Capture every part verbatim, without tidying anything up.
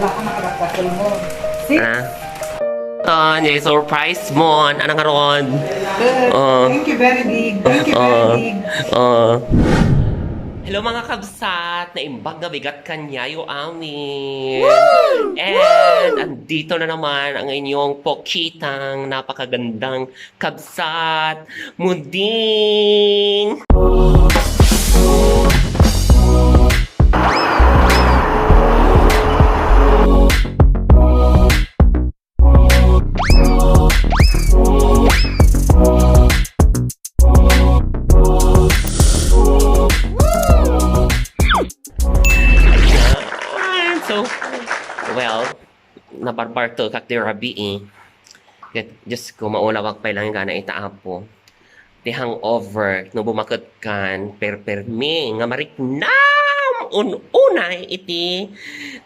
Baka makadagdag mo. See? Ah. Ton, yung surprise mo. Ano nga ron? Good. Oh. Thank you, very big. Thank you, very big. Oh. Hello, mga kabsat. Naimbag nga bigat kaniayo amin. Woo! And andito na naman ang inyong pokitang napakagandang kabsat, Munding! So, well, nabarbarto kak di rabii. Ket, Diyos ko, maulawak pay lang gana ita, Apo. Ti hangover, no bumaketkan, perpermi nga mariknam, un-unay iti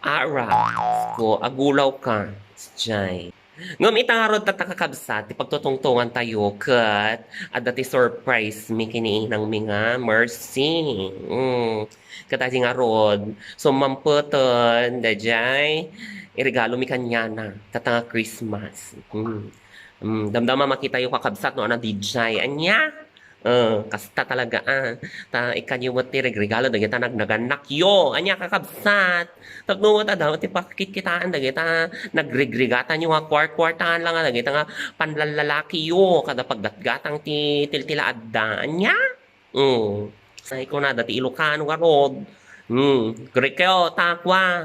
ara. Ko, agulawka, jay. Ngem ita ngarud tatta, kakabsat, ti pagtutungtongan tayo, ket adda ti surprise mi ken ni inang mi nga Mercy. Mm. Ket adi ngarud, summampeten, daydiay, iregalo mi kaniana, tatta nga Christmas. Mm. Mm, damdama makitayo, kakabsat, no, ana, daydiay. Ania? Eh, kasta talaga, ah. Ta, ikkanyo met ti regregalo dagita nagnagannakyo. Ania, kakabsat? Tapno met adda ti pakitkitaan dagita nagregregatanyo nga kuarkuartaan lang, ah, dagita nga panlallalakiyo, kada paggatgatang ti tiltila adda. Ania? Mm. Say ko na, dati Ilocano garud. Mm. Greco, takwa.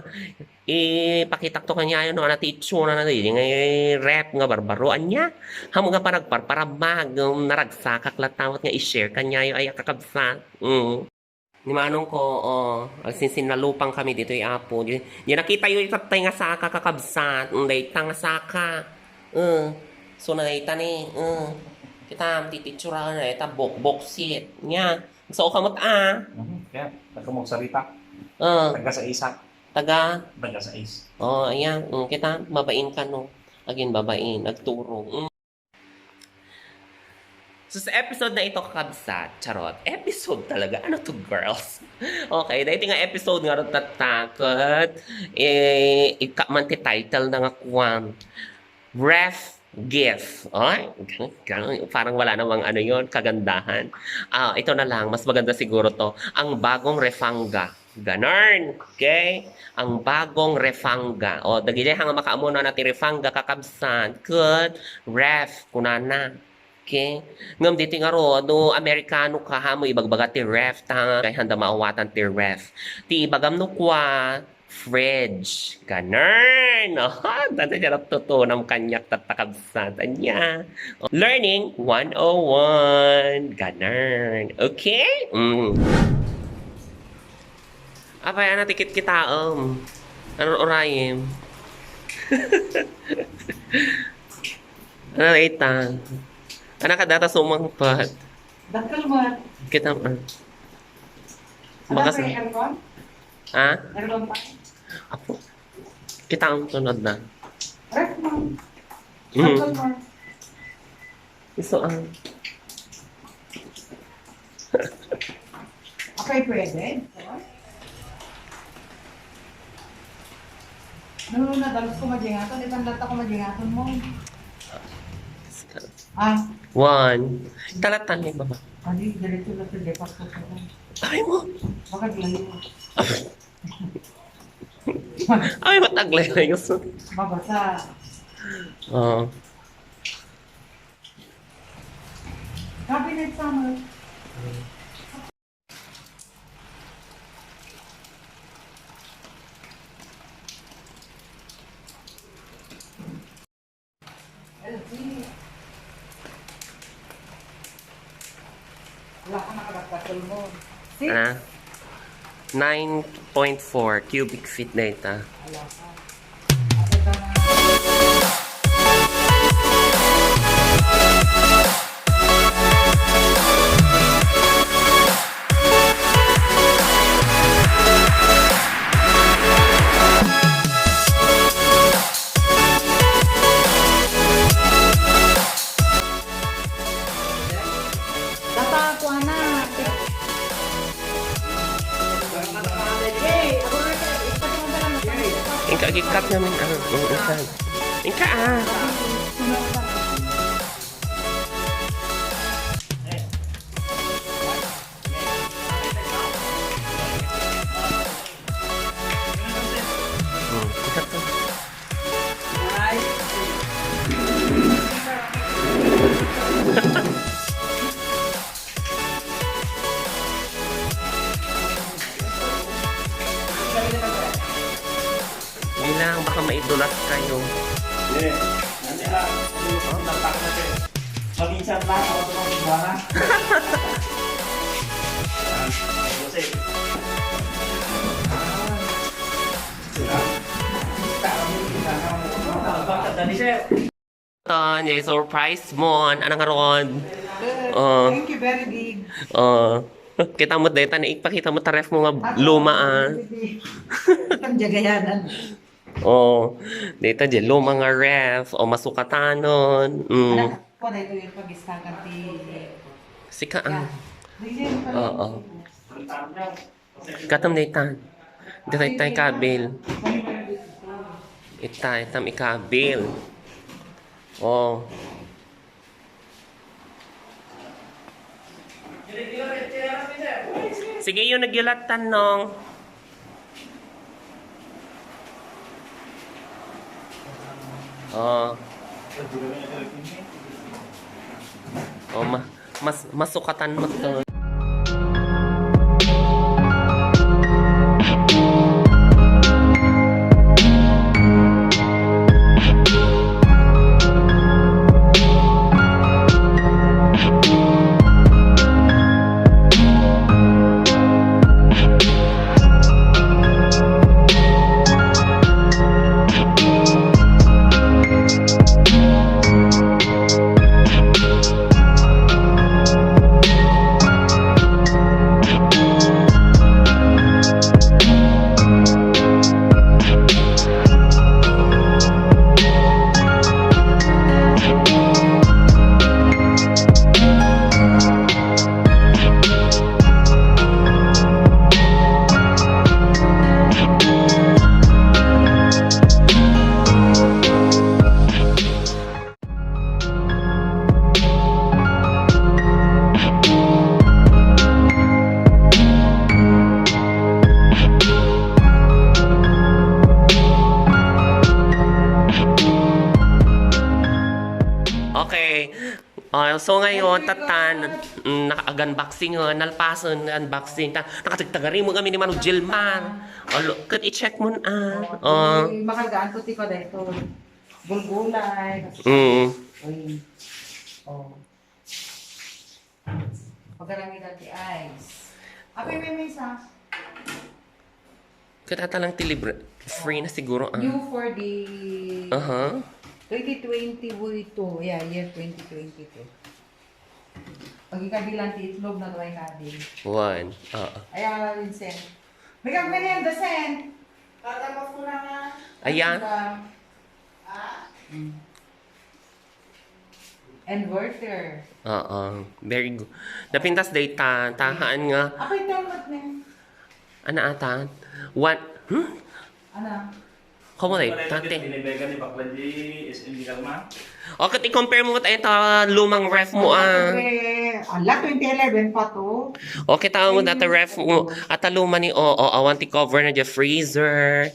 Ipakitak to kaniayo no, ana ti itsura na di, nga ref nga barbaro. Ania? Hamu nga panagparparabag, um, naragsakak latta met nga i-share kaniayo, ay, kakabsat. Mm. Ni manong ko, oh, agsinsinalupang kami ditoy Apo. Di, di nakita yo itattay nga saka, kakabsat. Mm, dayta nga saka. Mm. So, na dayta ni, mm. Kita, ti itsura na, ita bok-, boksit. Nia. So, kamot, ah. Mhm, yeah. Taga Mogsarita. Ah. Taga Saisa. Taga? Taga Sais. Oh, ayan. Mm, kita, mabain ka, no? Agin babain, agturong. Mm. So, sa episode na ito, kakabsat, charot. Episode talaga. Ano to, girls? Okay, dahil nga episode nga ron tatakot, eh, ika man ti title na nga kwan. Ref gift. Ay, parang wala namang ano yon, kagandahan. Ah, ito na lang, mas maganda siguro to. Ang bagong refanga. Ganun. Okay? Ang bagong refanga. O, dagiti nga makaammo na ti refanga, kakabsat. Good. Ref, kunana. Okay? Ngem diti nga ro, no Amerikano ka, ha, mo ibagbaga ti ref, ta, kay handa maawatan ti ref. Ti ibagam no kua, fridge. Ganun. Aha, tanda dyan ang tutunam kanyak tatta, kabsat. Anya. Learning one oh one. Ganun. Okay? Mm. Apay, ana ti kitkitaem? Ano orayem? Ano ita? Ana ka data sumangpet. Dakkel man. Kita, ah. Ano Bakas pa yung aircon? Ha? Aircon pa? Apo. Kita ang tunod na. Ref mo. Mhm. Dakkel man. Iso ang. Apay pwede? No, no, nadalos ko madingaton. Itan data ko madingaton mo. Ah. One. Talatan ni baba. Adi, diretso na sa depas ko. Ay mo. Bakit layo? Ay, mataglay na yun. Mabasa. Oo. Cabinet summer. L G. Wala ka nakadagdag mo. Six? Ah, nine point four cubic feet na ita. Wala ka. Data, kuana. Ing Agi-cut namin, ah, ang usan. Inka, ah. Hmm, i-cut to. Hindi lang, baka maidulas kayo. Eh, nanti lang. Ano yung pagkakas natin? Maminsan lang, ako ito magbubuha na. Yan. Kasi, ah, sila. Kita kami, kita kami. Bakit, Dani, sir? Ton, i-surprise mo. Ano nga ron? Oh. Thank you, very big. Oh. Kita mo deta na ipakita mo ta ref mo nga luma, ah. Ang jagayanan. Oh. Deta di luma nga ref o masukatanon. Mm. Anak ko, dahil ito yung pag-istakan ti Sika, ah. Yan. Di siya yung pala Oo. Katam na itan. Dita, ita ikabil. Ita, itam ikabil. Oh. Sige, yun, nagyulatan, nong. Oh. Oh, ma-, mas, masukatan mo to. Okay. Ah, so ngayon, tatan, mm, naka-unboxing, oh, nalpasen nga unboxing. Ta-, nakatagtagari mo kami ni Mano Gilmar. Oh, lo-, ket i-check mo na. Oh. Ay, makagaan to ti ko dayto. Bulgulay. Mm. Uy. Oh. Pagkarami dati ice. Apay, may, may isa. Ket ata lang ti libre. Free na siguro, ah. New for the Aha. twenty twenty-two. Yeah, year twenty twenty-two. Pag ikabilan ti itlog na tuway kabil. One. Oo. Ay, ah, Vincent. May kagmerienda, Sen. Tatapos ko na nga. Ayan. Diba? Ah? Mm. And water. Oo, very good. Napintas dayta, tahaan nga. Apay, tan mat ni. Ana ata? What? Hmm? Ana? Kamo na, Pare, tate. Binibega ni Bakla G, S M D Kalma. O, ket i-compare mo tayo ta lumang ref mo, ah. Siyempre, ala, twenty eleven pa to. O, kita mo dati ref mo. Ata luma ni, oo, awan ti cover na dyan, freezer.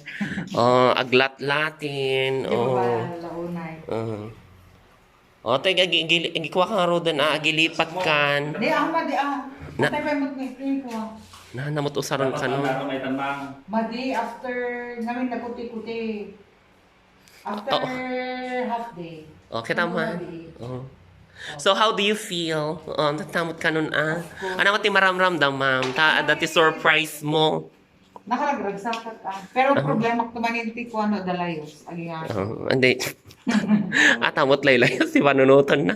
O, aglatlatin. Di ba, oo. Launay? Oo. O, tay, agi-, agi-, agikua ka nga rodan, ah, agilipat kan. Di, ah, madi, ah. Na- Atay pa yung mag-explain ko, ah. Na, namot usaran ka, no? Dapat ang daro may tanmang. Madi, after, ngamin nagkuti-kuti. After Oo. half day. O, kita mo, ah. Madi. Oo. So, how do you feel? O, natamot ka nun, ah. Of course. Ano ti maramramdam, ma'am? Ta, adda ti surprise mo. Nakaragragsakat, ah. Pero Aha. problema ko man yung ti kuwan no, dalayos. Agi nga. Oo, hindi. Atamot laylayos, si panunutan na.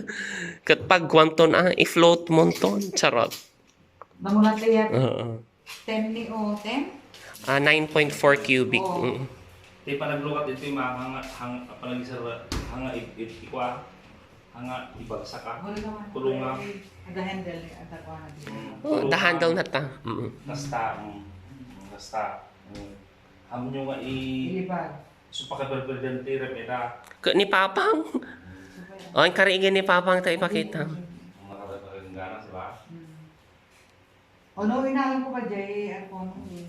Ket pagkuanton, ah, i-float mo ton. Charot. Namulat liya. Oo. Ten ni o, ten? Ah, nine point four cubic. Oo. Mm. Ti panaglukat iti ma-, hanga, hanga, panagisar-, hanga, it, it, ikwa. Anga, ibagsak ka. Wala naman. Kulungan. Ada handle, ada ko na din. Mm. Oh, the handle na ta. Mm. Basta, mm. Basta, mm. Amo nyo nga i- Ilibag. So, pakipagpagdan ti rep ita. Ka-, ni Papang? O, ang karigan ni Papang ta ipakita. Ang nakatatarang gana, di ba? Ono, inalam ko pa, Jay, ako, ano, eh.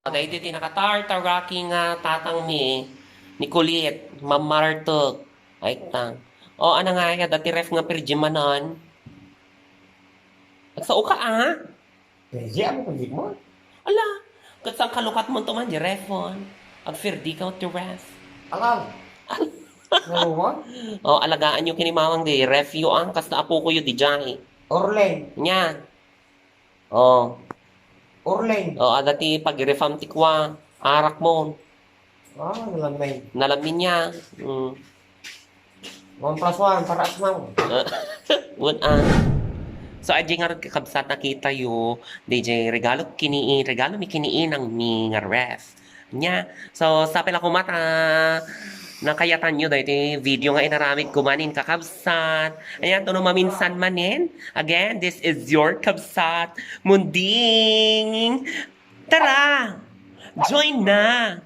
Daytoy ti nakatartaraki nga tatangmi ni Kulit, mammartok. Ay, tang. O, ano nga, ya, dati ref nga pirdi manen. Nagsao ka, ah? Pirdi, amo pirdi mo? Ala, ket saan kalukat mo to man, di refon? Agpirdi ka ti ref. Alam. Ano mo? O, alagaan yo kini Mamang di ref yo, ah. Kasta apo ko yo di jay. Orlen. Nya. O. Orlen. O, adda ti pagirefam ti kua. Arak mo. Ah, nalamin. Nalamin niya. Mm. One plus one, para asmaw. Wen, ah. So, adjay ngarud, kakabsat, nakita yo, D J, regalo kini, regalo mi kini inang mi nga ref. Nya. So, sapay la koma ta nakayatan yo daytoy video nga inaramid ko manen, kakabsat. Ayan, to no maminsan manen. Again, this is your kabsat, Munding. Tara! Join na!